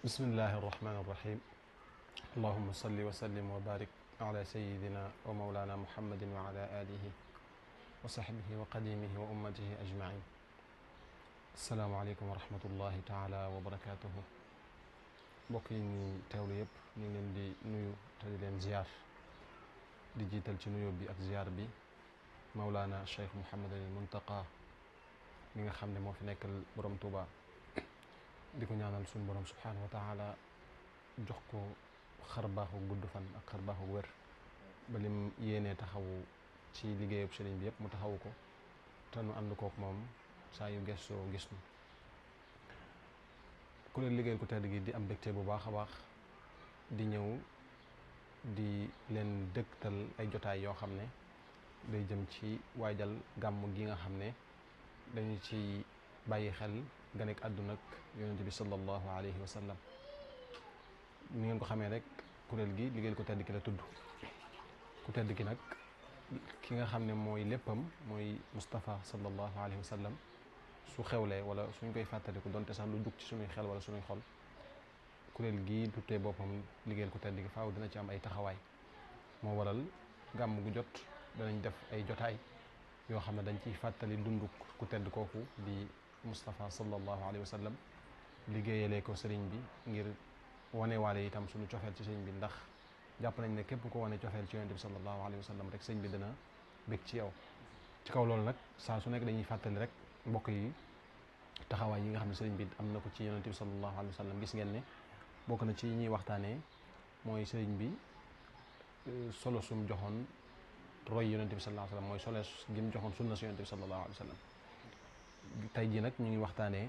bismillahi irrahmani irrahim allahuma salli wa sallim wa barik ala sayidina wa maulana muhammadin wa ala alihi wa sahbihi wa qadimihi wa ummatihi ajmain asalaamualeykum wa rahmatullahi taala wa barakatuhu mbokk yi ñu teewlu yëpp ñu ngi leen di nuyu te di leen ziyaar di jiital ci nuyoo bi ak ziyaar bi maulana cheikh Mouhamadul Muntaqa mi nga xam ne moo fi nekkal borom Tuuba di ko ñaanal suñu borom subhanahu wa taala jox ko xar baaxu gudd fan ak xar baaxu wér ba lim yéenee taxawu ci liggéeyub sëriñ bi yëpp mu taxawu ko te nu ànd kook moom saa yu gëstoo gis nu ku leen liggéeyal ku tedd gi di am mbégte bu baax a baax di ñëw di leen dëgtal ay jotaay yoo xam ne day jëm ci waajal gàmm gi nga xam ne dañu ci bàyyi xel ganek àdduna ak yonente bi sallallahu alayhi wa sallam ni ngeen ko xamee rek kuréel gi liggéeyal ku tedd ki la tudd ku tedd ki nag ki nga xam ne mooy léppam mooy Moustapha sallallahu alayhi wa sallam su xewlee wala suñ koy fàttaliku donte sax lu jug ci suñuy xel wala suñuy xol kuréel gi tuddee boppam liggéeyal ku tedd ki faaw dina ci am ay taxawaay moo waral gàmm gu jot danañ def ay jotaay yoo xam ne dañ ciy fàttali dundu ku tedd kooku di Moustapha sallallahu alayhi wa sallam liggéeyalee ko sëriñ bi ngir wane waale itam suñu cofeel ci sëriñ bi ndax jàpp nañ ne képp ko wane cofeel ci yonent bi sallallahu alayhi wa sallam rek sëriñ bi dana bég ci yow. ci kaw loolu nag saa su nekk dañuy fàttali rek mbokk yi taxawaay yi nga xam ne sëriñ bi am na ko ci yonent bi sallallahu alayhi wa sallam gis ngeen ne bokk na ci ñuy waxtaanee mooy sëriñ bi solo sum joxoon roy yonent bi sallallahu alayhi wa sallam mooy solo gi mu joxoon sunna si yonent bi sallallahu alayhi wa sallam tey jii nag ñu ngi waxtaanee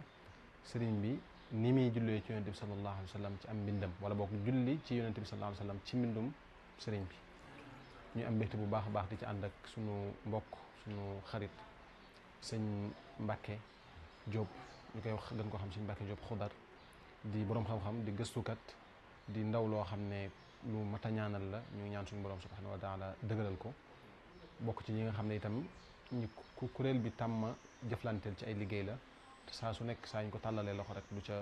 sëriñ bi ni muy jullee ci yonent bi sallallahu alayhi wa sallam ci am mbindam wala boog julli ci yonent bi sallallahu alayhi wa sallam ci mbindum sëriñ bi ñu am mbégte bu baax a baax di ci ànd ak sunu mbokk sunu xarit sëñ Mbacke Diop ñu koy wax gën ko xam sëñ Mbacke Diop Xudar di borom xam-xam di gëstukat di ndaw loo xam ne lu mat a ñaanal la ñu ngi ñaan suñu borom subhanahu wa taala dëgëral ko bokk ci ñi nga xam ne itam ñu kuréel bi tàmma jëflanteel ci ay liggéey la te saa su nekk saa ñu ko tàllalee loxo rek du ca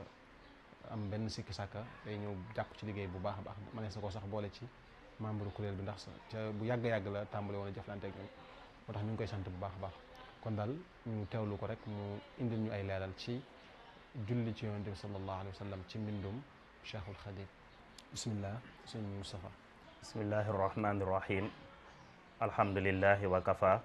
am benn sikki sàkka day ñëw jàpp ci liggéey bu baax a baax mënees na ko sax boole ci membre kuréel bi ndax ca bu yàgg-yàgg la tàmbale woon a jëflante ak ñoom moo tax ñu ngi koy sant bu baax a baax kon daal ñu teewlu ko rek mu indil ñu ay leeral ci julli ci yonent bi sallallahu alayhi wa sallam ci mbindum Cheikhul Khadim bismillah sëñ Moustapha bismillahi irrahmani irrahim alhamdulillahi wa kafa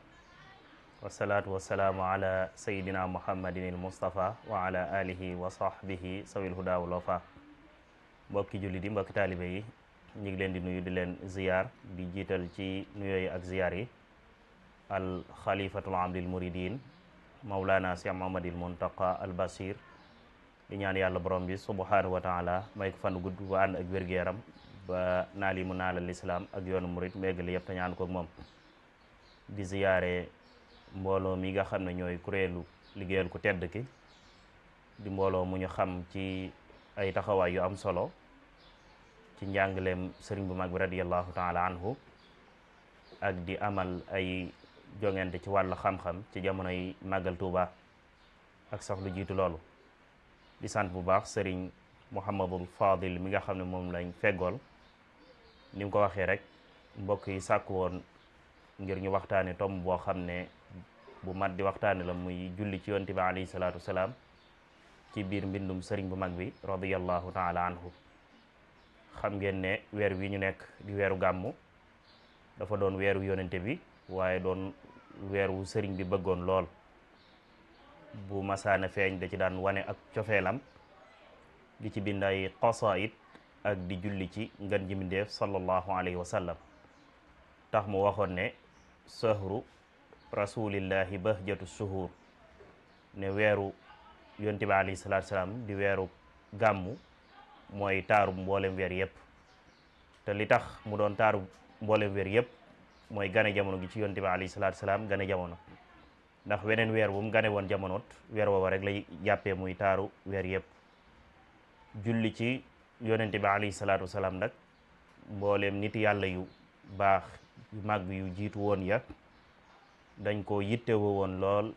wasalaatu wasalaamu ala sayidina muhammadin il mustafa wa ala alihi wa sahbihi sawil huda wal wafa mbokki julli di mbokki taalibe yi ñu ngi leen di nuyu di leen ziyaar di jiital ci nuyooyu ak ziyaar yi al xalifatul amdil muridin maulana Cheikh Mouhamadul Muntaqa al Basir di ñaan yàlla borom bi subhanahu wa taala may ko fan gudd ba ànd ak wér-gu-yaram ba naal yi mu naalal lislaam ak yoonu murid méegale yëpp te ñaan ko moom di ziyaare mbooloo mi nga xam ne ñooy kuréelu liggéeyal ku tedd ki di mbooloo mu ñu xam ci ay taxawaay yu am solo ci njàngaleem sëriñ bu mag bi radiyallahu taala anhu ak di amal ay jongante ci wàllu xam-xam ci jamonoy màggal Tuuba ak sax lu jiitu loolu di sant bu baax sëriñ Mouhamadul Fadil mi nga xam ne moom lañ feggool ni mu ko waxee rek mbokk yi sàkku woon ngir ñu waxtaane tomb boo xam ne bu mat di waxtaane la muy julli ci yonent bi alayhi salaatu wasalaam ci biir mbindum sëriñ bu mag bi radiyallahu taala anhu xam ngeen ne weer wi ñu nekk di weeru gàmmu dafa doon weeru yonente bi waaye doon weeru sëriñ bi bëggoon lool bu masaana feeñ da ci daan wane ak cofeelam di ci bind ay qasaid ak di julli ci ngën ji mbindéef sallallahu alayhi wa sallam tax mu waxoon ne sahru rasulillahi bahjatu suhur ne weeru yonte bi alayhi salaatu salaam di weeru gàmmu mooy taaru mboolem weer yëpp te li tax mu doon taaru mboolem weer yëpp mooy gane jamono gi ci yonte bi alayhi salaatu salaam gane jamono ndax weneen weer bu mu gane woon jamonoot weer woowa rek lay jàppee muy taaru weer yëpp julli ci yonente bi alayhi salaatu wasalaam nag mbooleem nit yàlla yu baax yu màgg yu jiitu woon ya dañ ko yittewoo woon lool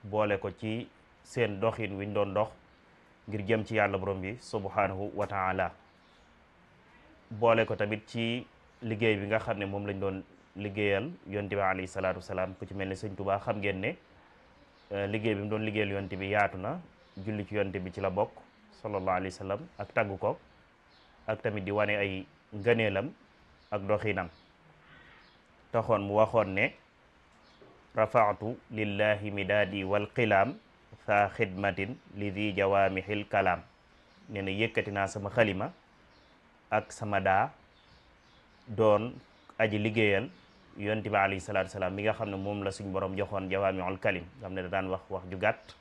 boole ko ci seen doxin wiñ doon dox ngir jëm ci yàlla borom bi subhanahu wa taala boole ko tamit ci liggéey bi nga xam ne moom lañ doon liggéeyal yonte bi alayhi salaatu wasalaam ku ci mel ni sëñ Tuubaa xam ngeen ne liggéey bi mu doon liggéeyal yonte bi yaatu na julli ci yonte bi ci la bokk sallallahu alayhi wa sallam ak tagg ko ak tamit di wane ay ngëneelam ak doxinam taxoon mu waxoon ne rafaatu lillahi midaadi wal qilaam saa xidmatin li di jawaamihil kalaam nee na yëkkati naa sama xalima ak sama daa doon aji liggéeyal yonte bi alayhi salaatu wasalaam mi nga xam ne moom la suñ borom joxoon jawaamihul kalim nga xam ne da daan wax ju gàtt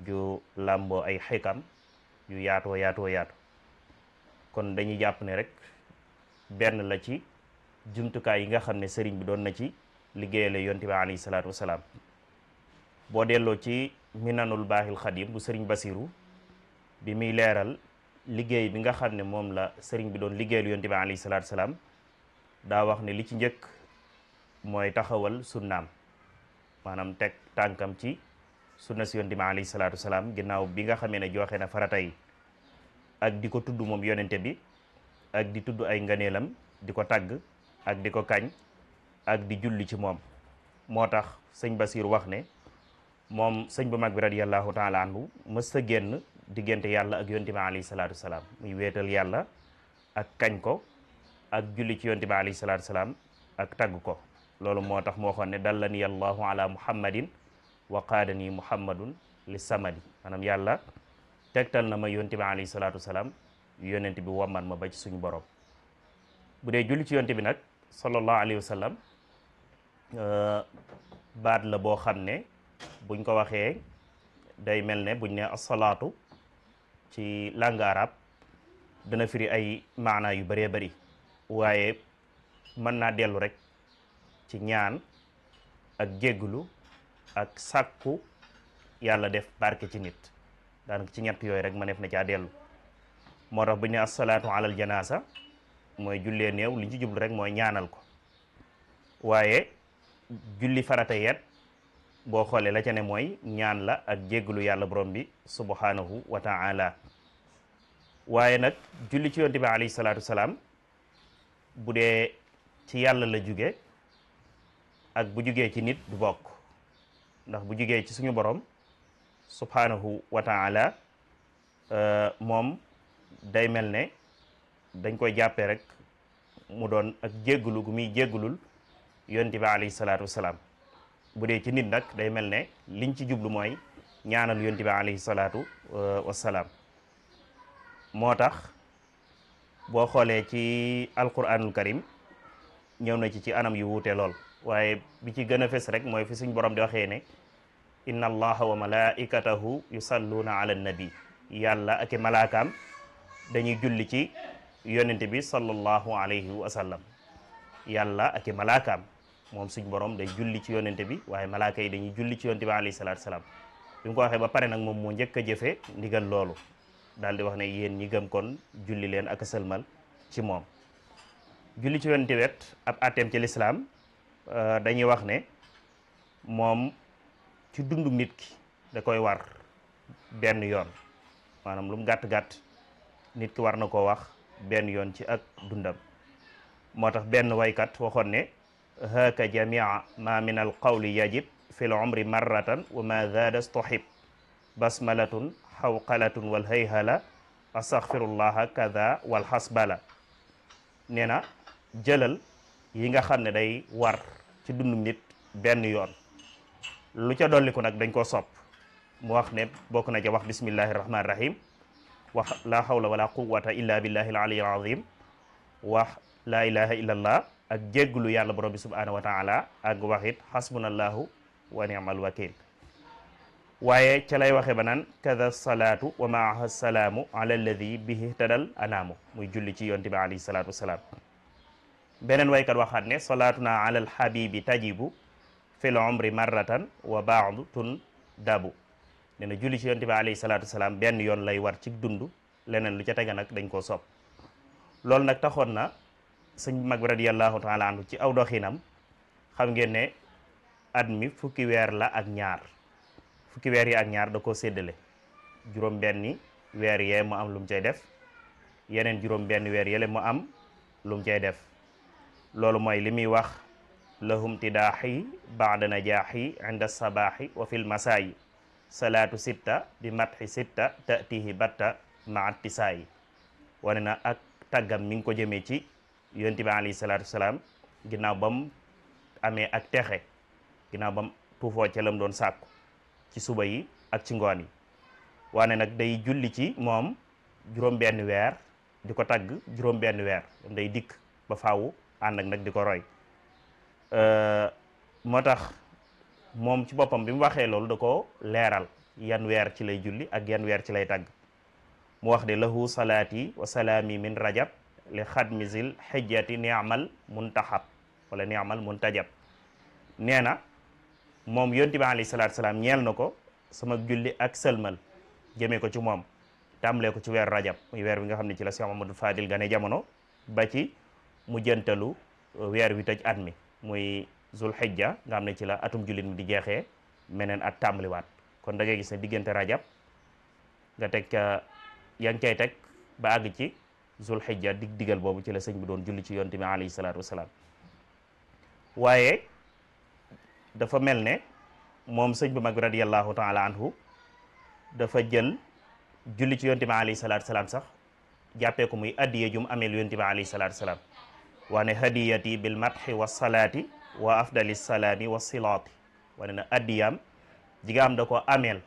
ju làmboo ay xikam yu yaatoo yaatu kon dañuy jàpp ne rek benn la ci jumtukaay yi nga xam ne sëriñ bi doon na ci liggéeyale yonte bi alayhi salaatu wasalaam boo delloo ci minanul baaxil xadim bu sëriñ Basiru bi muy leeral liggéey bi nga xam ne moom la sëriñ bi doon liggéeyal yonte bi alayhi salaatu wasalaam daa wax ne li ci njëkk mooy taxawal sunnaam maanaam teg tànkam ci sunna si yonte bi alayhi salaatu wasalaam ginnaaw bi nga xamee ne joxe na farata yi ak di ko tudd moom yonente bi ak di tudd ay nganeelam di ko tagg ak di ko kañ ak di julli ci moom moo tax sëñ Basiir wax ne moom sëñ bu mag bi radiyallahu taala anhu mës a génn diggante yàlla ak yonte bi alayhi salaatu wasalaam muy wéetal yàlla ak kañ ko ak julli ci yonte bi alayhi salaatu wasalaam ak tagg ko loolu moo tax moo waxoon ne dallani allahu ala muhammadin wa qaadani muhammadun li samadi maanaam yàlla tegtal na ma yonte bi alayhi salaatu wasalaam yonent bi wamman ma ba ci suñu borom bu dee julli ci yonte bi nag sallallahu alayhi wa sallam baat la boo xam ne buñ ko waxee day mel ne buñ ne asalaatu ci langue arabe dana firi ay maanaa yu bëree bëri waaye mën naa dellu rek ci ñaan ak jégglu ak sàkku yàlla def barke ci nit daanaka ci ñett yooyu rek ma neef na caa dellu moo tax bu ñu ne asalaatu alal janaasa mooy jullee néew li ñu ci jublu rek mooy ñaanal ko waaye julli farata yet boo xoolee la ca ne mooy ñaan la ak jégglu yàlla borom bi subhanahu wa taala waaye nag julli ci yonte bi alayhi salaatu wasalaam bu dee ci yàlla la jóge ak bu jugee ci nit du bokk ndax bu jugee ci suñu borom subhanahu wa taala moom day mel ne dañ koy jàppee rek mu doon ak jégglu gu muy jégglul yonte bi alayhi salaatu wasalaam bu dee ci nit nag day mel ne liñ ci jublu mooy ñaanal yonte bi alayhi salaatu wasalaam moo tax boo xoolee ci alquranul karim ñëw na ci anam yu wuute lool waaye bi ci gën a fes rek mooy fi suñ borom di waxee ne inna allaha wa malaikatahu yusalluuna ala nabi yàlla ak i malaakaam dañuy julli ci yonente bi sallallahu alayhi wa sallam yàlla ak i malaakaam moom suñ borom day julli ci yonente bi waaye malaaka yi dañuy julli ci yonente bi alayhi salaatu salaam bi mu ko waxee ba pare nag moom moo njëkk a jëfe ndigal loolu daal di wax ne yéen ñi gëm kon julli leen ak a sëlmal ci moom julli ci yonente wet ab atteem ci lislaam dañuy wax ne moom ci dundu nit ki da koy war benn yoon maanaam lu mu gàtt-gàtt nit ki war na koo wax benn yoon ci ak dundam moo tax benn waykat waxoon ne haka jamia ma min al qawli yajib fi l umri marratan wa ma zaada stohib basmalatun xawqalatun wal hayhala astaghfirullaha kada wal hasbala nee na jëlal yi nga xam ne day war ci dundum nit benn yoon lu ca dolliku nag dañ koo sopp mu wax ne bokk na ca wax bismillahi rahmani rahim wax la hawla wala quwwata illa billahi al aliyyil azim wax la ilaha illa allah ak jégglu yàlla borom bi subhanahu wa taala ak waxit hasbunallahu wa ni'mal wakil waaye ca lay waxe ba naan kada salaatu wa maaha salaamu ala alladi bihi tadal anaamu muy julli ci yonte bi alayhi salaatu wasalaam beneen waykat waxaat ne salaatuna ala alhabibi tajibu fil umri marratan wa baadu tun dabu nee na julli ci yonte bi alayhi salaatu wasalaam benn yoon lay war ci dund leneen lu ca tega nag dañ koo sopp loolu nag taxoon na sëñ mag bi radiyallahu taala anhu ci aw doxinam xam ngeen ne at mi fukki weer la ak ñaar fukki weer yi ak ñaar da koo séddale juróom benni weer yee mu am lu mu cay def yeneen juróom benn weer yële mu am lu mu cay def loolu mooy li muy wax lahum tidaaxi baada najaaxi inda sabaaxi wa fil masaayi salaatu sitta bi matxi sitta tatihi batta ma tisaayi wane na ak tàggam mi ngi ko jëmee ci yonent bi alayhi salaatu wasalaam ginnaaw ba mu amee ak texe ginnaaw ba mu tuufoo ca lam doon sàkku ci suba yi ak ci ngoon yi wane nag day julli ci moom juróom benn weer di ko tagg juróom benn weer day dikk ba faawu ànd ak nag di ko roy moo tax moom ci boppam bi mu waxee loolu da ko leeral yan weer ci lay julli ak yan weer ci lay tagg mu wax de lahu salaati wa salaami min rajab li xadmisil xijjati niamal muntaxab wala niamal muntajab nee na moom yonent bi alayhi salaatu salaam ñeel na ko sama julli ak sëlmal jëmee ko ci moom tàmbalee ko ci weer rajab muy weer bi nga xam ne ci la Cheikh Mamadou Fadil gane jamono ba ci mu jëntalu weer wi tëj at mi muy zul xijja nga xam ne ci la atum jullit mi di jeexee meneen at tàmbaliwaat kon da ngay gis ne diggante rajab nga teg ca yaa ngi cay teg ba àgg ci zul xijja digal boobu ci la sëñ bi doon julli ci yonent bi alayhi salaatu wasalaam waaye dafa mel ne moom sëñ bu mag bi radiyallahu taala anhu dafa jël julli ci yonent bi alayhi salaatu wasalaam sax jàppee ko muy addiye jum ameel yonent bi alayhi salaatu wasalaam waane hadiyati bil madhi wa salaati wa afdali salaami wa silaati wane na addiyaam ji nga am da ko ameel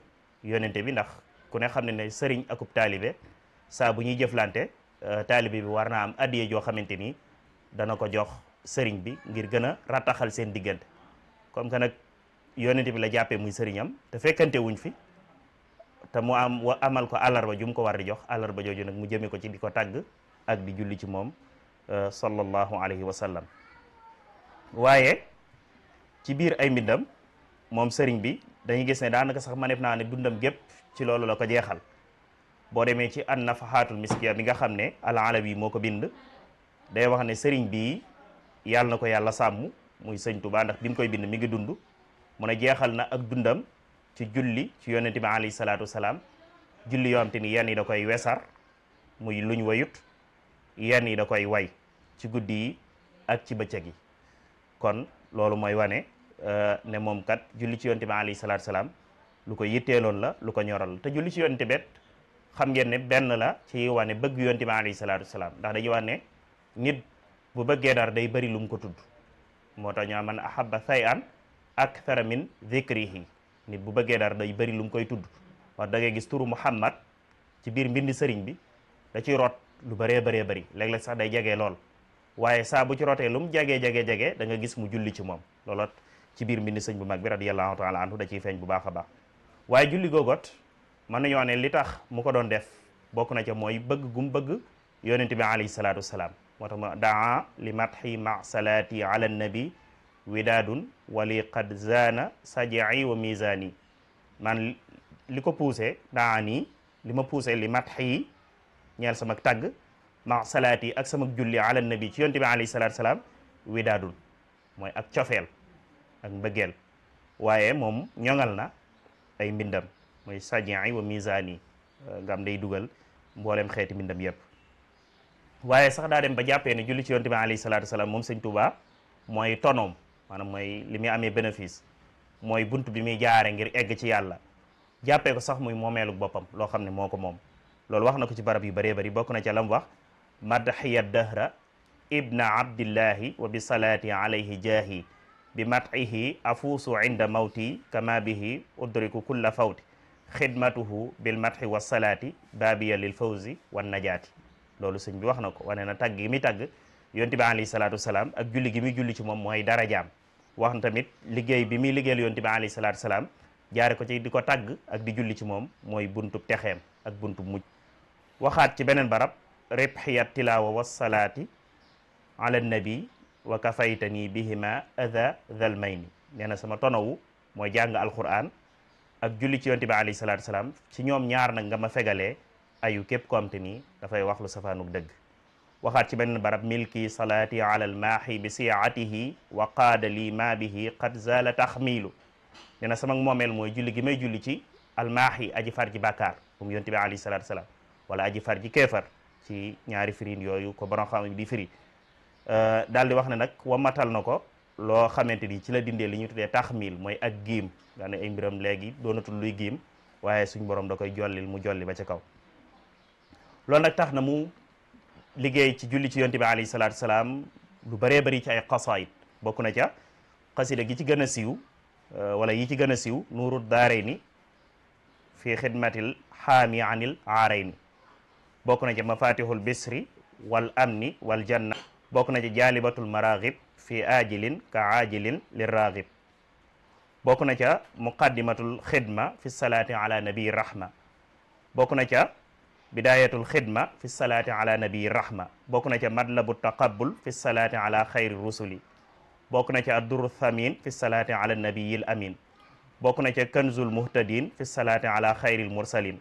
yonente bi ndax ku ne xam ne ne sëriñ akub taalibe saa bu ñuy jëflante taalibe bi war naa am addiye joo xamante ni dana ko jox sëriñ bi ngir gën a rattaxal seen diggante comme que nag yonente bi la jàppee muy sëriñam te fekkante wuñ fi te mu amal ko àllarba ju mu ko war di jox àllarba jooju nag mu jëme ko ci di ko tàgg ak di julli ci moom sallallahu alayhi wa sallam waaye ci biir ay mbindam moom sëriñ bi dañuy gis ne daanaka sax maneef naa ne dundam gépp ci loolu la ko jeexal boo demee ci an nafahatul miskiya bi nga xam ne al alawi moo ko bind day wax ne sëriñ bii yàlla na ko yàlla sàmm muy sëñ Tuubaa ndax bi mu koy bind mi ngi dund mu ne jeexal na ak dundam ci julli ci yonente bi alayhi salaatu wasalaam julli yoo xam te ni yenn yi da koy wesar muy luñ wayut yenn yi da koy way ci guddi yi ak ci bëccëg yi kon loolu mooy wane ne moom kat julli ci yonente bi alayhi salaatu wasalaam lu ko yitteeloon la lu ko ñoral la te julli ci yonente bet xam ngeen ne benn la ci wane bëgg yonente bi alayhi salaatu wasalaam ndax dañuy wane nit bu bëggee dara day bëri lu mu ko tudd moo tax ñoo man ahabba shay'an akthara min dhikrihi nit bu bëggee dara day bëri lu mu koy tudd wax da ngay gis turu Muhammad ci biir mbindi sëriñ bi da ciy rot lu bëree bëri léeg-léeg sax day jege lool waaye saa bu ci rotee lu mu jege da nga gis mu julli ci moom loolot ci biir mbindi sëñ bu mag bi radiyallahu taala anhu da ciy feeñ bu baax a baax waaye julli googot mën nañoo ne li tax mu ko doon def bokk na ca mooy bëgg gum bëgg yonent bi alayhi salaatu wasalaam moo tax ma daa li madhi ma salaati ala nabi widaadun wali qad zaana sajai wa misani man li ko poussé daa nii li ma poussé li madhi ñeel sama tàgg ma salaati ak sama julli ala nabi ci yonent bi alayhi salaatu wasalaam widaadun mooy ak cofeel ak mbëggeel waaye moom ñoŋal na ay mbindam mooy sajai wa misani nga am day dugal mboolem xeeti mbindam yépp waaye sax daa dem ba jàppee ne julli ci yonent bi alayhi salaatu wasalaam moom sëñ Tuubaa mooy tonoom maanaam mooy li muy amee bénéfice mooy bunt bi muy jaare ngir egg ci yàlla jàppee ko sax muy moomeelu boppam loo xam ne moo ko moom loolu wax na ko ci barab yu bëree bëri bokk na ca lam wax madhiya dahra ibna abdillahi wa bi salaati alayhi jaahi bi madhihi afuusu inda mawti kama bihi udriku kulla fawti xidmatuhu bil madhi wa salaati baabiya lil fawzi wan najaati loolu sëñ bi wax na ko wane na tàgg gi muy tàgg yonent bi alayhi salaatu wasalaam ak julli gi muy julli ci moom mooy darajaam wax na tamit liggéey bi muy liggéeyal yonent bi alayhi salaatu wasalaam jaare ko ci di ko tàgg ak di julli ci moom mooy buntub texeem ak buntub mujj waxaat ci beneen barab ribhiyat tilaawa wasalaati ala nabi wa kafaytani bihima adha dhal mayni nee na sama tonowu mooy jàng alquran ak julli ci yonent bi alayhi salaatu wasalaam ci ñoom ñaar nag nga ma fegalee ayu képp ko am te nii dafay wax lu safaanug dëgg waxaat ci benn barab milki salaati ala almaahi bi siatihi wa qaada lii ma bihi qad zala taxmiilu nee na sama moomeel mooy julli gi may julli ci almaahi aji far ji bàkkaar moom yonent bi alayhi salaatu wasalaam wala aji far ji kéefar ci ñaari firin yooyu ko borom xam di firi daal di wax ne nag wamatal na ko loo xamante ni ci la dindee li ñu tuddee taxmil mooy ak giim nga ne ay mbiram léegi doonatul luy giim waaye suñ borom da koy jollil mu jolli ba ca kaw loolu nag tax na mu liggéey ci julli ci yonte bi alayhi salaatu salaam lu bëree bëri ci ay xasaayid bokk na ca xasida gi ci gën a siiw wala yi ci gën a siiw nuuru daarayni fi xidmatil xaami anil aarayni bokk na ca mafatihul bisri wal amni wal janna bokk na ca jaalibatul maraghib fi ajilin ka ajilin lirraghib bokk na ca muqaddimatul xidma fi salaati ala nabii rahma bokk na ca bidayatul xidma fi salaati ala nabii rahma bokk na ca madlabu taqabul fi salaati ala xayri rusuli bokk na ca adduru thamin fi salaati ala nabiyil amin bokk na ca kanzul muhtadin fi salaati ala xayril mursalin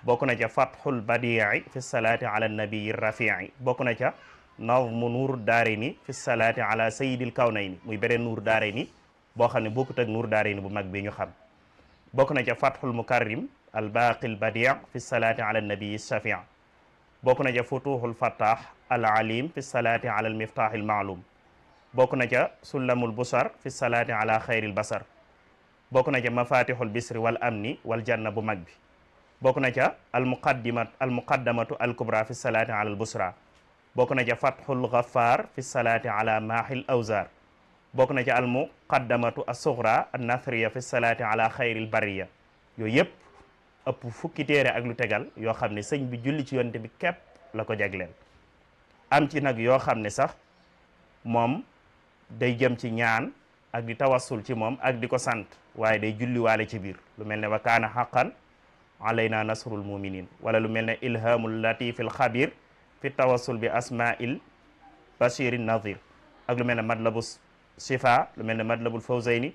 bokk na ca fathul badii fi salaati ala nabii rafii bokk na ca nazmu nuur daarayni fi salaati ala sayidil kawnayni muy beneen nuur daarayni boo xam ne bokkut ak nuur daarayni bu mag bi ñu xam bokk na ca fathul mukarrim al baaqil badii fi salaati ala nabii shafii bokk na ca futuhul fattah al alim fi salaati ala al miftahil maalum bokk na ca sullamul busar fi salaati ala xayril basar bokk na ca mafatihul bisri wal amni wal janna bu mag bi bokk na ca al muqaddamatu al kubra fi salaati ala al busra bokk na ca fathul ghaffar fi salaati ala mahil awzar bokk na ca al muqaddamatu as sughra an nathriya fi salaati ala xayril bariya yooyu yëpp ëpp fukki téere ak lu tegal yoo xam ne sëñ bi julli ci yonte bi képp la ko jagleel am ci nag yoo xam ne sax moom day jëm ci ñaan ak di tawassul ci moom ak di ko sant waaye day julliwaale ci biir lu mel ne wa kaana haqqan alayna nasrul muminin wala lu mel ne ilhamul latifil xabir fi tawassul bi asmail bashirin nadir ak lu mel ne madlabu shifa lu mel ne madlabul fawzayni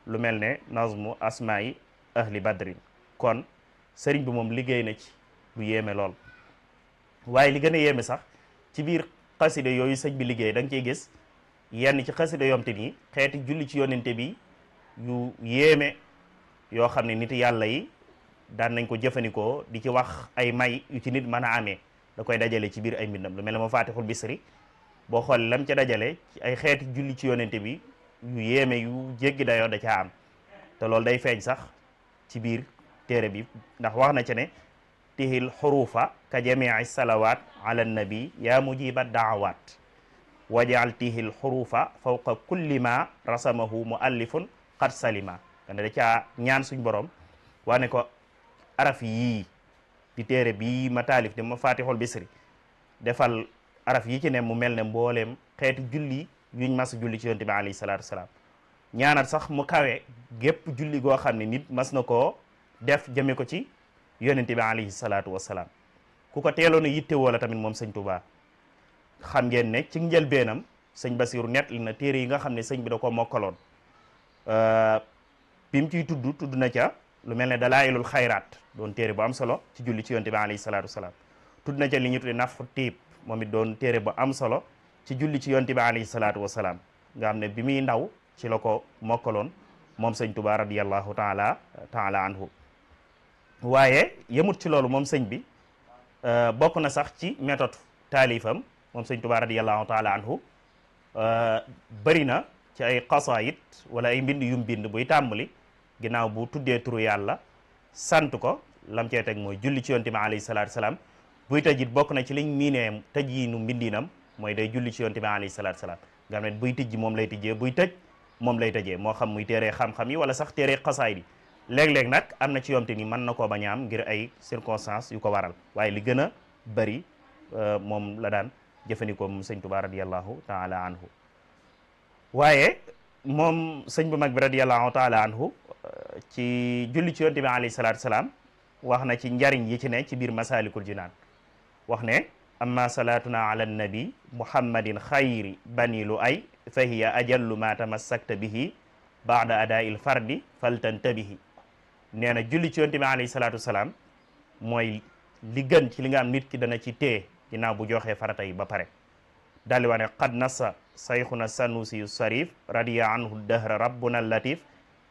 lu mel ne nazmu asma'i ahli badrin kon sëriñ bi moom liggéey na ci lu yéeme lool waaye li gën a yéeme sax ci biir xaside yooyu sëñ bi liggéey da nga ciy gis yenn ci xaside yomte nii xeeti julli ci yonente bi yu yéeme yoo xam ne nit yàlla yi daan nañ ko jëfandikoo di ci wax ay may yu ci nit mën a amee da koy dajale ci biir ay mbindam lu mel ne ma fatixul bisri boo xool lam ca dajale ci ay xeeti julli ci yonente bi yu yéeme yu jéggi dayoo da caa am te loolu day feeñ sax ci biir téere bi ndax wax na ca ne tihil xurufa ka jamii salawat ala nabi ya mujiba daawaat wajaal tihil xurufa fawqa kulli ma rasamahu muallifun qad salima kane da caa ñaan suñ borom waane ko araf yii di téere bii ma taalif di ma fatixul bisri defal araf yi ci ne mu mel ne mbooleem xeeti julli yuñ mas julli ci yonte bi alayhi salaatu wasalaam ñaanal sax mu kawe gépp julli goo xam ne nit mas na koo def jëme ko ci yonente bi alayhi salaatu wasalaam ku ko teeloon a yitte woo la tamit moom sëñ Tuubaa xam ngeen ne ci njëlbeenam sëñ Basiru net li na téere yi nga xam ne sëñ bi da ko mokkaloon bi mu ciy tudd na ca lu mel ne dalaayilul xayraat doon téere bu am solo ci julli ci yonte bi alayhi salaatu wasalaam tudd na ca li ñu tudde nafu tiib moom it doon téere bu am solo ci julli ci yonte bi alayhi salaatu wasalaam nga xam ne bi muy ndaw ci la ko mokkaloon moom sëñ Tuubaa radiyallahu taala anhu waaye yemut ci loolu moom sëñ bi bokk na sax ci méthode taalifam moom sëñ Tuubaa radiyallahu taala anhu bëri na ci ay xasaayit wala ay mbind yum bind buy tàmbali ginnaaw bu tuddee turu yàlla sant ko lam cee teg mooy julli ci yonte bi alayhi salaatu salaam buy tëjit bokk na ci liñ miinee tëj yi nu mbindinam mooy day julli ci yonte bi alayhi salaatu salaam nga xam ne buy tijji moom lay tijjee buy tëj moom lay tëjee moo xam muy téere xam-xam yi wala sax téere xasaayit yi léeg-léeg nag am na ci yomte ni mën na koo bañ a am ngir ay circonstances yu ko waral waaye li gën a bëri moom la daan jëfandikoo moom sëñ Tuubaa radiyallahu taala anhu waaye moom sëñ bu mag bi radiyallahu taala anhu ci julli ci yonte bi alayhi salaatu salaam wax na ci njariñ yi ci ne ci biir masalikul jinaan wax ne amma salatuna ala nabi muhammadin xayri bani lu ay fa hiya ajallu ma tamassakta bihi baada adaa'il fardi faltantabihi nee na julli ci yonte bi alayhi salaatu salaam mooy li gën ci li nga am nit ki dana ci téye ginnaaw bu joxee farata yi ba pare daldi wax ne qad nassa sayxuna sanusi sarif radiya anhu dahra rabbuna latif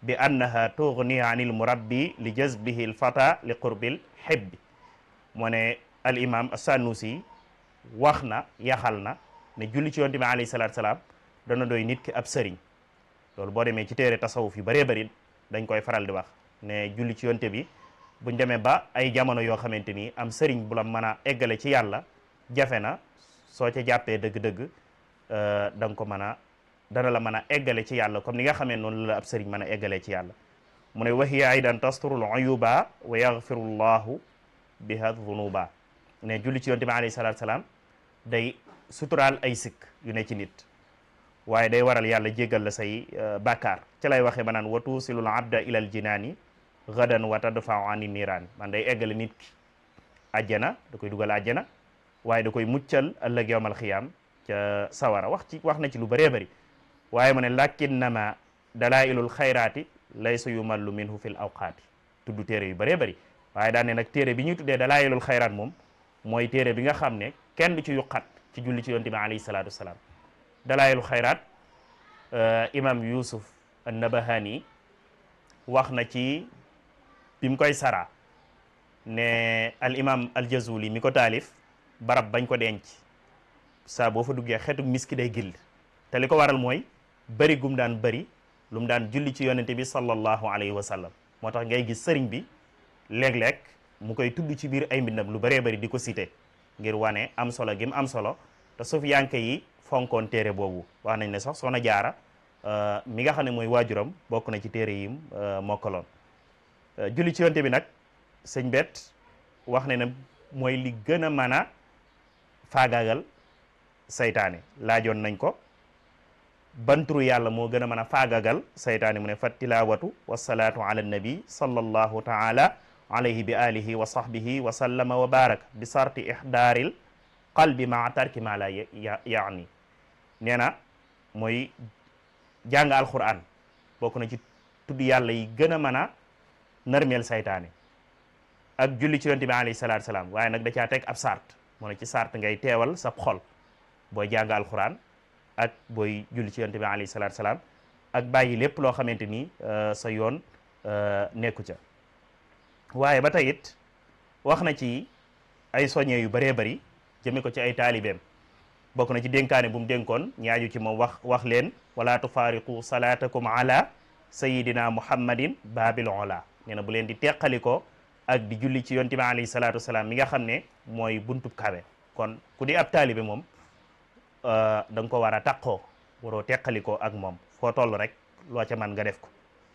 bi annaha tughni anil murabbi li jazbihi l fata li qurbil hibbi moo ne al imam as-Sanusi wax na yaxal na ne julli ci yonte bi alayhi salaatu salaam dana doy nit ki ab sëriñ. loolu boo demee ci téere tasawuf yu bëree bëri dañ koy faral di wax ne julli ci yonte bi buñ demee ba ay jamono yoo xamante ni am sëriñ bu la mën a eggale ci yàlla jafe na soo ca jàppee dëgg-dëgg da nga ko mën a dana la mën a eggale ci yàlla comme ni nga xamee noonu la ab sëriñ mën a eggalee ci yàlla. mu ne wahiya aydan tasturul uyuba wa yaghfiru llahu biha dhunuba ne julli ci yonte bi alayhi salaatu salaam day suturaal ay sikk yu ne ci nit waaye day waral yàlla jéggal la say bàkkaar ci lay waxee ba naan wa tuusilul abda ilal jinaani gadan wa tadfau ani niiraani man day eggale nit ki àjjana da koy dugal àjjana waaye da koy muccal ëllëg yawmal xiyaam ca sawara wax na ci lu bëree bëri waaye mu ne lakinnama dalailul xayraati laysa yumallu minhu fil awqaati tudd téere yu bëree bëri waaye daan ne nag téere bi ñuy tuddee dalailul xayraat moom mooy téere bi nga xam ne kenn du ci yuqat ci julli ci yonte bi alayhi salaatu wasalaam dalailul xayraat imam Yusuf an-Nabahani wax na ci bi mu koy sara ne al imam al Jazuli mi ko taalif barab bañ ko denc saa boo fa duggee xeetu miski day gill te li ko waral mooy bëri gum daan bëri lu mu daan julli ci yonente bi sallallahu alayhi wa sallam moo tax ngay gis sëriñ bi léeg-léeg mu koy tudd ci biir ay mbindam lu bëree bëri di ko cité ngir wane am solo gi mu am solo te sufiyanke yi fonkoon téere boobu wax nañ ne sax Soxna Jaara mi nga xam ne mooy waajuram bokk na ci téere yim mokkaloon julli ci yonte bi nag sëñ bet wax ne ne mooy li gën a mën a faagaagal saytaane laajoon nañ ko banturu yàlla moo gën a mën a faagagal saytaane mu ne fa tilawatu wasalaatu ala nabi sallallahu taala alayhi bi alihi wa sahbihi wa sallama wa baraka bi sarti ihdaaril qalbi maa tarki ma la yaani nee na mooy jàng alquran bokk na ci tudd yàlla yi gën a mën a narmeel saytaane ak julli ci yonte bi alayhi salaatu salaam waaye nag da caa teg ab sart moo ne ci sart ngay teewal sab xol booy jàng alquran ak booy julli ci yonte bi alayhi salaatu salaam ak bàyyi lépp loo xamante ni sa yoon nekku ca waaye ba tey it wax na ci ay soññe yu bëree bëri jëme ko ci ay taalibeem bokk na ci dénkaane bu mu dénkoon ñaaju ci moom wax leen wala tufaariqu salaatakum ala sayidina muhammadin baabil ola nee na bu leen di teqaliko ak di julli ci yonte bi alayhi salaatu wasalaam mi nga xam ne mooy buntub kawe kon ku di ab taalibe moom da nga ko war a taqoo waroo teqalikoo ak moom foo toll rek loo ca man nga def ko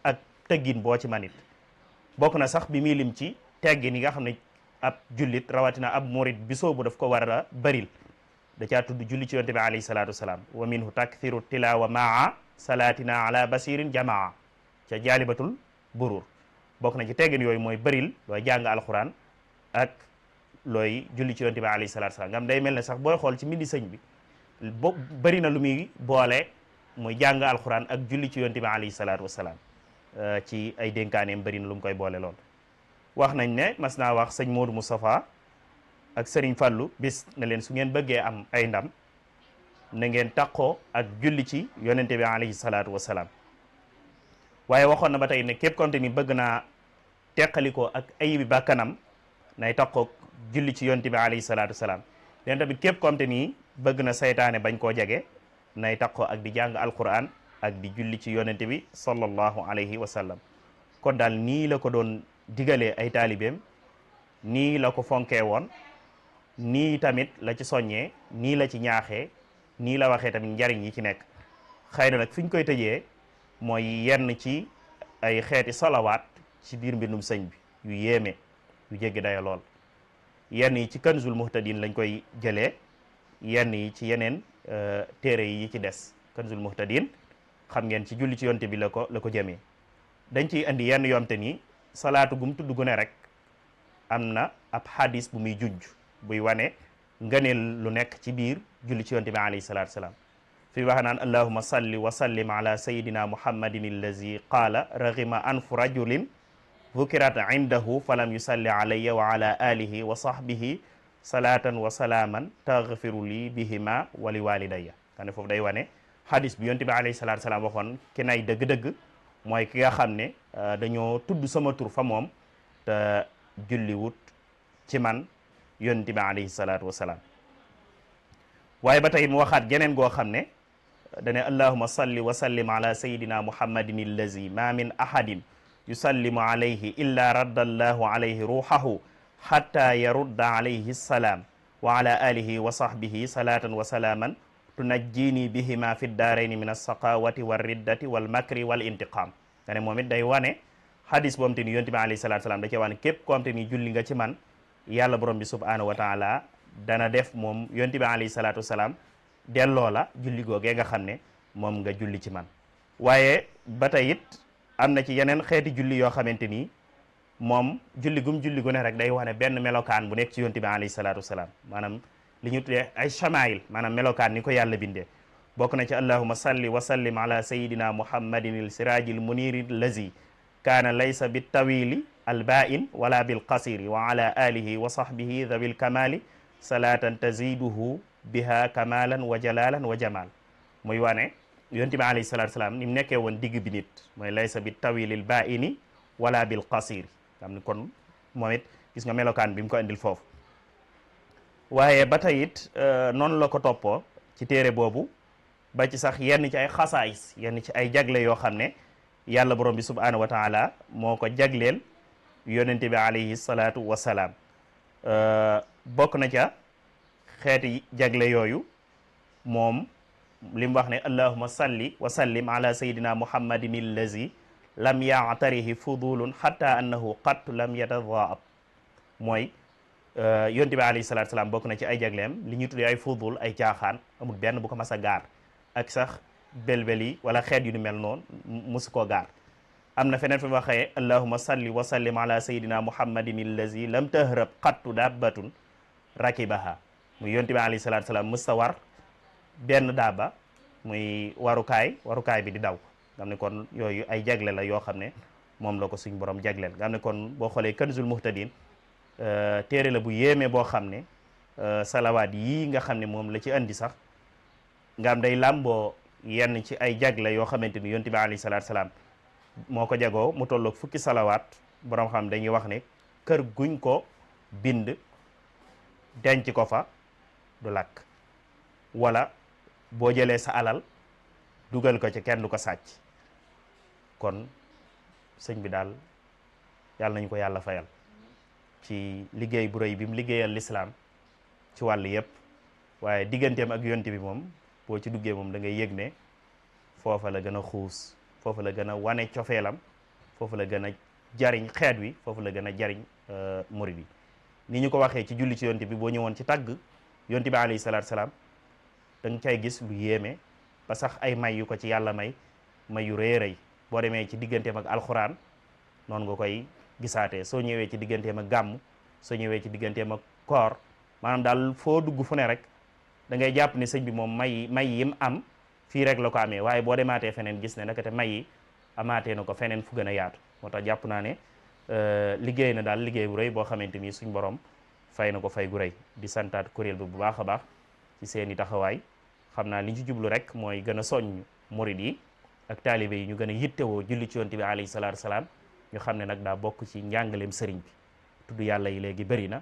ak teggin boo ci manit bokk na sax bi muy lim ci teggin yi nga xam ne ab jullit rawatina ab murid bi soobu daf ko war a bëril da caa tudd julli ci yonte bi alayhi salaatu wasalaam wa minhu takthiru tilawa maa salaatina ala basirin jamaa ca jaalibatul burur bokk na ci teggin yooyu mooy bëril looy jàng alquran ak looy julli ci yonte bi alayhi salaatu wasalaam ngam day mel ne sax booy xool ci mbindi sëñ bi bëri na lu muy boole muy jàng alquran ak julli ci yonte bi alayhi salaatu wasalaam ci ay dénkaaneem bëri na lu mu koy boole lool wax nañ ne mas naa wax sëñ Modou Moustapha ak Serigne Fallou bis ne leen su ngeen bëggee am ay ndam na ngeen taqoo ak julli ci yonente bi alayhi salaatu wasalaam waaye waxoon na ba tey ne képp konte ni bëgg naa teqalikoo ak ayibi bàkkanam nay taqoo julli ci yonente bi alayhi salaatu wasalaam leen tamit képp konte ni bëgg na saytaane bañ koo jege nay taqoo ak di jàng alquran ak di julli ci yonente bi sallallahu alayhi wa sallam kon daal nii la ko doon digalee ay taalibeem nii la ko fonkee woon nii tamit la ci soññee nii la ci ñaaxee nii la waxee tamit njariñ yi ci nekk xëy na nag fi ñu koy tëjee mooy yenn ci ay xeeti salawaat ci biir mbindum sëñ bi yu yéeme yu jéggi daya lool yenn yi ci kanzul muhtadin lañ koy jëlee yenn yi ci yeneen téere yi ci des kanzul muhtadin xam ngeen ci julli ci yonte bi la ko jëmee dañ ciy indi yenn yomte nii salaatu gum tudd gu ne rek am na ab hadis bu muy junj buy wane ngëneel lu nekk ci biir julli ci yonte bi alayhi salaatu wasalaam fi wax naan allahuma salli wa sallim ala sayidina muhammadin allazi qaala raghima anfu rajulin dhukirat indahu falam yusalli alayya wa ala alihi wa sahbihi salatan wa salaaman taghfiru li bihima wa li walidayya kane foofu day wane hadis bi yonte bi alayhi salaatu wasalaam waxoon ki nay dëgg-dëgg mooy ki nga xam ne dañoo tudd sama tur fa moom te julli wut ci man yonent bi alayhi salaatu wasalaam. waaye ba tey mu waxaat geneen goo xam ne dane allahuma salli wa sallim ala sayidina muhammadin allazi ma min ahadin yusallimu alayhi illa radda allahu alayhi ruuhahu hatta yarudda alayhi salaam wa ala alihi wa sahbihi salatan wa salaaman tunajjini bihima fi daarayni min alsaqawati walriddati walmakri wal intiqam dane moom it day wane hadis boo xam te ni yonent bi alayhi salatu salaam da cee wane képp koo xam te ni julli nga ci man yàlla borom bi subhanahu wa taala dana def moom yonent bi alayhi salatu wasalaam delloo la julli googee nga xam ne moom nga julli ci man. waaye ba tey it am na ci yeneen xeeti julli yoo xamante ni moom julli gu ne rek day wane benn melokaan bu nekk ci yonent bi alayhi salatu wasalaam maanaam li ñu tuddee ay chamail maanaam melokaan ni ko yàlla bindee bokk na ci allahuma salli wa sallim ala sayidina muhammadin il sirajil muniri lazi kaana laysa bi tawili al bain wala bil qasiri wa ala alihi wa sahbihi dhabil kamali salatan taziduhu biha kamalan wa jalalan wa jamal muy wane yonent bi alayhi salatu wasalaam ni mu nekkee woon digg bi nit mooy laysa bi tawilil baini wala bil qasiri xam ne kon moom it gis nga melokaan bi mu ko indil foofu. waaye ba tey it noonu la ko toppoo ci téere boobu ba ci sax yenn ci ay xasaayis yenn ci ay jagle yoo xam ne yàlla borom bi subhanahu wa taala moo ko jagleel yonente bi alayhi salaatu wasalaam. bokk na ca xeeti jagle yooyu moom li mu wax ne allahuma salli wa sallim ala sayidina muhammadin allazi lam yaatarihi fudulun hatta annahu qat lam yatadaab mooy yonte bi alayhi salatu salaam bokk na ci ay jagleem li ñuy tuddee ay fudul ay caaxaan amul benn bu ko mas a gaar ak sax belbel yi wala xeet yu ni mel noonu musu koo gaar. am na feneen fi mu waxee allahuma salli wa sallim ala sayidina muhammadin allazi lam tahrab qattu dabbatun rakibaha muy yonte bi alayhi salatu salaam mës ta war benn daaba muy warukaay bi di daw nga xam ne kon yooyu ay jagle la yoo xam ne moom la ko suñ borom jagleel nga xam ne kon boo xoolee kanzul muhtadin téere la bu yéeme boo xam ne salawaat yii nga xam ne moom la ci andi sax nga am day làmboo yenn ci ay jagle yoo xamante ni yonte bi alayhi salaatu salaam moo ko jagoo mu tolloog fukki salawaat borom xam dañuy wax ne kër guñ ko bind denc ko fa du lakk wala boo jëlee sa alal dugal ko ci kenn du ko sàcc kon sëñ bi daal yàlla nañu ko yàlla fayal ci liggéey bu rëy bi mu liggéeyal lislaam ci wàll yëpp waaye digganteem ak yonte bi moom boo ci duggee moom da ngay yëg ne foofa la gën a xuus foofa la gën a wane cofeelam foofu la gën a jariñ xeet wi foofu la gën a jariñ murid yi ni ñu ko waxee ci julli ci yonte bi boo ñëwoon ci tagg yonte bi alayhi salaatu salaam da nga cay gis lu yéeme ba sax ay may yu ko ci yàlla may yu rëy rëy boo demee ci digganteem ak alxuraan noonu nga koy gisaatee soo ñëwee ci digganteem ak gàmm soo ñëwee ci digganteem ak koor maanaam daal foo dugg fu ne rek da ngay jàpp ne sëñ bi moom may yim am fii rek la ko amee waaye boo demaatee feneen gis ne ndekete may yi amaatee na ko feneen fu gën a yaatu moo tax jàpp naa ne liggéey na daal liggéey bu rëy boo xamante ni suñ borom fay na ko fay gu rëy di santaat kuréel bi bu baax a baax ci seeni taxawaay xam naa li ñu ci jublu rek mooy gën a soññ murid yi ak taalibe yi ñu gën a yittewoo julli ci yonte bi alayhi salaatu salaam ñu xam ne nag daa bokk ci njàngaleem sëriñ bi tudd yàlla yi léegi bëri na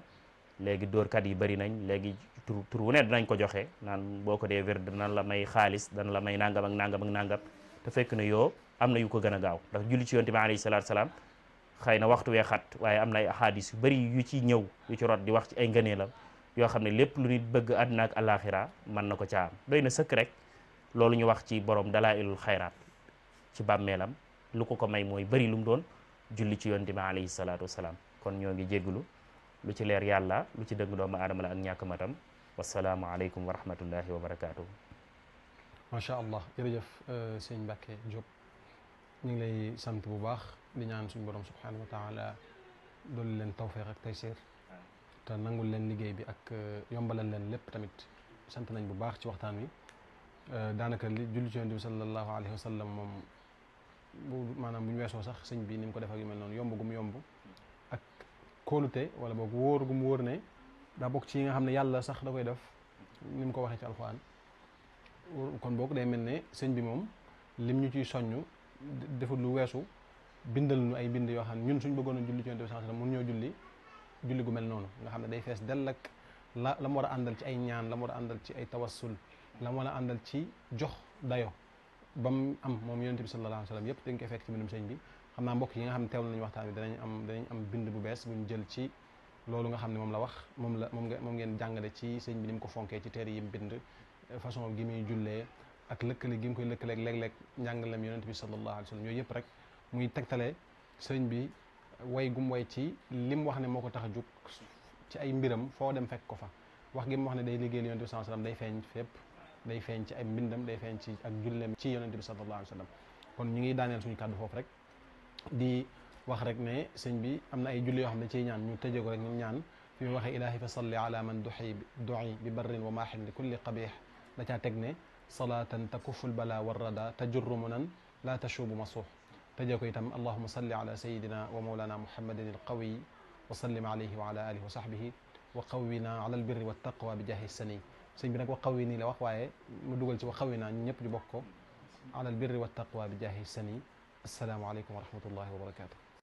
léegi dóorkat yi bëri nañ léegi tur wu ne dinañ ko joxe naan boo ko dee wér dana la may xaalis dana la may nangam ak nangam ak nangam te fekk na yoo am na yu ko gën a gaaw ndax julli ci yonte bi alayhi salaatu salaam xëy na waxtu wee xat waaye am na ay ahadis yu bëri yu ci ñëw yu ci rot di wax ci ay ngëneelam yoo xam ne lépp lu nit bëgg àddina ak alaxira mën na ko ca am doy na sëkk rek loolu ñu wax ci borom dalailul xayraat ci bàmmeelam lu ko may mooy bëri lu mu doon julli ci yonte bi alayhi salaatu wasalaam kon ñoo ngi jégglu lu ci leer yàlla lu ci dëgg doomu aadama la ak ñàkk matam wasalaamu aleykum wa rahmatullahi wa barakatuhu macha allah jërëjëf sëñ Mbacke Diop ñu ngi lay sant bu baax di ñaan suñu borom subhanahu wa taala doolu leen tawfeex ak taysir te nangul leen liggéey bi ak yombalal leen lépp tamit sant nañ bu baax ci waxtaan wi daanaka li julli ci yonent bi sallallahu alayhi wa sallam moom maanaam bu ñu weesoo sax sëñ bi ni mu ko def ak yu mel noonu yomb gu mu yomb ak kóolute wala boog wóor gu mu wóor ne daa bokk ci yi nga xam ne yàlla sax da koy def ni mu ko waxee ci alxuraan kon boog day mel ne sëñ bi moom lim ñu ciy soññ deful lu weesu bindal ñu ay bind yoo xam ne ñun suñ bëggoon a julli ci yonent bi sallallahu alayhi wa sallam mun ñoo julli julli gu mel noonu nga xam ne day fees dell ak la mu war a àndal ci ay ñaan la mu war a àndal ci ay tawassul la mu war a àndal ci jox dayo ba mu am moom yonent bi sallallahu alayhi wa sallam yëpp dañ koy fekk ci mbindum sëñ bi xam naa mbokk yi nga xam ne teewlu nañu waxtaan bi danañ am bind bu bees buñ jël ci loolu nga xam ne moom la wax moom ngeen jàngale ci sëñ bi ni mu ko fonkee ci teer yi mu bind façon gi muy jullee ak lëkkale gi mu koy lëkkaleeg léeg-léeg njàngalem yonent bi sallallahu alayhi wa sallam yooyu yëpp rek muy tegtale sëñ bi way gum way ci lim wax ne moo ko tax a jug ci ay mbiram foo dem fekk ko fa wax gi mu wax ne day liggéeyal yonent bi sallallahu alayhi wa sallam day feeñ fépp day feeñ ci ay mbindam day feeñ ci ak julleem ci yonent bi sallallahu alayhi wa sallam kon ñu ngi daaneel suñu kàddu foofu rek di wax rek ne sëñ bi am na ay julli yoo xam ne ciy ñaan ñu tëjee ko rek ñu ñaan fi mu waxee ilaahi fa salli ala man dui bi barrin wa maahin li kulli qabih da caa teg ne salatan takuful bala warrada tajurrumunan la tashubu masuux tëjee ko itam allahuma salli ala sayidina wa mawlana muhammadin alqawi wa sallim alayhi wa ala alihi wa sahbihi wa qawwina ala albirri wa taqwa bi jaahi sani sëñ bi nag wa qawwi nii la wax waaye mu dugal ci wa qawwina ñu ñëpp ñu bokk ko ala albirri wa taqwa bi jaahi sani assalaamu aleykum wa rahmatullahi wa barakatuh